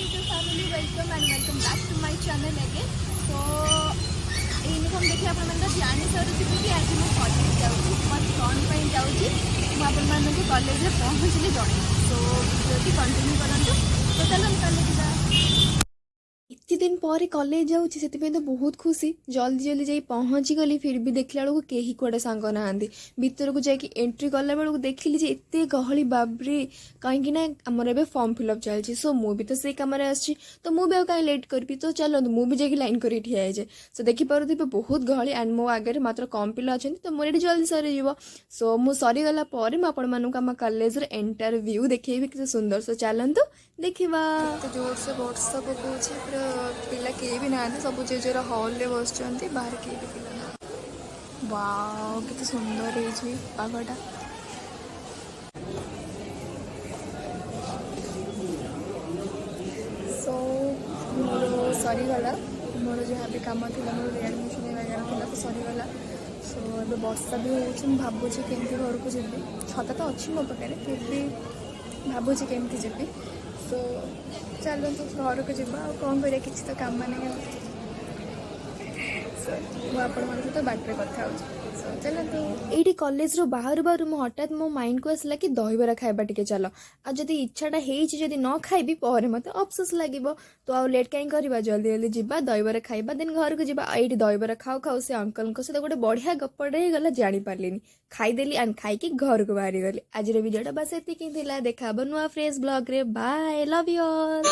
YouTube family, welcome and welcome back to my channel again. So ଏଇ uniform ଦେଖି ଆପଣମାନେ ତ ଜାଣିସାରୁଥିବେ କି ଆଜି ମୁଁ କଲେଜ ଯାଉଛି। ବଟ୍ କ'ଣ ପାଇଁ ଯାଉଛି, ମୁଁ ଆପଣମାନଙ୍କୁ କଲେଜରେ ପହଞ୍ଚିଲେ ଜଣେଇବି। ସୋ ଭିଡ଼ିଓଟି କଣ୍ଟିନ୍ୟୁ କରନ୍ତୁ। ତ ଚାଲନ୍ତୁ, କଲେଜ ଯିବା। ଏତେ ଦିନ ପରେ କଲେଜ ଯାଉଛି, ସେଥିପାଇଁ ତ ବହୁତ ଖୁସି। ଜଲ୍ଦି ଜଲ୍ଦି ଯାଇ ପହଞ୍ଚିଗଲି। ଫିର୍ ବି ଦେଖିଲା ବେଳକୁ କେହି କୁଆଡ଼େ ସାଙ୍ଗ ନାହାନ୍ତି। ଭିତରକୁ ଯାଇକି ଏଣ୍ଟ୍ରି କଲା ବେଳକୁ ଦେଖିଲି ଯେ ଏତେ ଗହଳି, ବାବରେ! କାହିଁକି ନା ଆମର ଏବେ ଫର୍ମ ଫିଲ୍ଅପ୍ ଚାଲିଛି। ସୋ ମୁଁ ବି ତ ସେଇ କାମରେ ଆସିଛି, ତ ମୁଁ ବି ଆଉ କାହିଁ ଲେଟ୍ କରିବି? ତ ଚାଲନ୍ତୁ, ମୁଁ ବି ଯାଇକି ଲାଇନ୍ କରିକି ଠିଆ ହେଇଯାଏ। ସୋ ଦେଖିପାରୁଥିବେ, ବହୁତ ଗହଳି ଆଣ୍ଡ ମୋ ଆଗରେ ମାତ୍ର କମ୍ ପିଲା ଅଛନ୍ତି, ତ ମୋର ଏଠି ଜଲ୍ଦି ସରିଯିବ। ସୋ ମୁଁ ସରିଗଲା ପରେ ମୁଁ ଆପଣମାନଙ୍କୁ ଆମ କଲେଜର ଏଣ୍ଟାୟାର ଭ୍ୟୁ ଦେଖେଇବି, କେତେ ସୁନ୍ଦର। ସୋ ଚାଲନ୍ତୁ ଦେଖିବା। ଏତେ ଜୋରସେ ବର୍ଷା ପକଉଛି, ପୁରା ପିଲା କେହି ବି ନାହାନ୍ତି। ସବୁ ଯିଏ ଯାହାର ହଲ୍ରେ ବସିଛନ୍ତି, ବାହାରେ କେହି ବି ପିଲା ନାହାନ୍ତି। ୱାଓ, କେତେ ସୁନ୍ଦର ହେଇଛି ପାଗଟା! ସୋ ମୋର ସରିଗଲା, ମୋର ଯାହା ବି କାମ ଥିଲା, ମୋର ରିଆଡ଼ମିସନ୍ ବଗେରା ଥିଲା, ତ ସରିଗଲା। ସୋ ଏବେ ବର୍ଷା ବି ହେଉଛି। ମୁଁ ଭାବୁଛି କେମିତି ଘରକୁ ଯିବି। ଛତା ତ ଅଛି ମୋ ପାଖରେ, ଫିର୍ ବି ଭାବୁଛି କେମିତି ଯିବି। ସୋ ଚାଲନ୍ତୁ, ଘରକୁ ଯିବା। ଆଉ କ'ଣ କରିବା? କିଛି ତ କାମ ନାହିଁ ଆଉ। ସୋ ମୁଁ ଆପଣମାନଙ୍କ ସହିତ ବାଟରେ କଥା ହେଉଛି। ସୋ ଚାଲନ୍ତୁ। ଏଇଠି କଲେଜରୁ ବାହାରୁ ବାହାରୁ ମୁଁ ହଠାତ୍ ମୋ ମାଇଣ୍ଡକୁ ଆସିଲା କି ଦହିବରା ଖାଇବା ଟିକେ ଚାଲ। ଆଉ ଯଦି ଇଚ୍ଛାଟା ହେଇଛି, ଯଦି ନ ଖାଇବି, ପରେ ମୋତେ ଅଫସୋସ ଲାଗିବ। ତ ଆଉ ଲେଟ୍ କାହିଁ କରିବା? ଜଲ୍ଦି ଜଲ୍ଦି ଯିବା, ଦହିବରା ଖାଇବା, ଦେନ୍ ଘରକୁ ଯିବା। ଆଉ ଏଇଠି ଦହିବରା ଖାଉ ଖାଉ ସେ ଅଙ୍କଲଙ୍କ ସହିତ ଗୋଟେ ବଢ଼ିଆ ଗପଟେ ହେଇଗଲା, ଜାଣିପାରିଲିନି। ଖାଇଦେଲି ଆଣ୍ଡ ଖାଇକି ଘରକୁ ବାହାରିଗଲି। ଆଜିର ଭିଡ଼ିଓଟା ବାସ୍ ଏତିକି ହିଁ ଥିଲା। ଦେଖା ହବ ନୂଆ fresh ବ୍ଲଗ୍ରେ। Bye, love you all.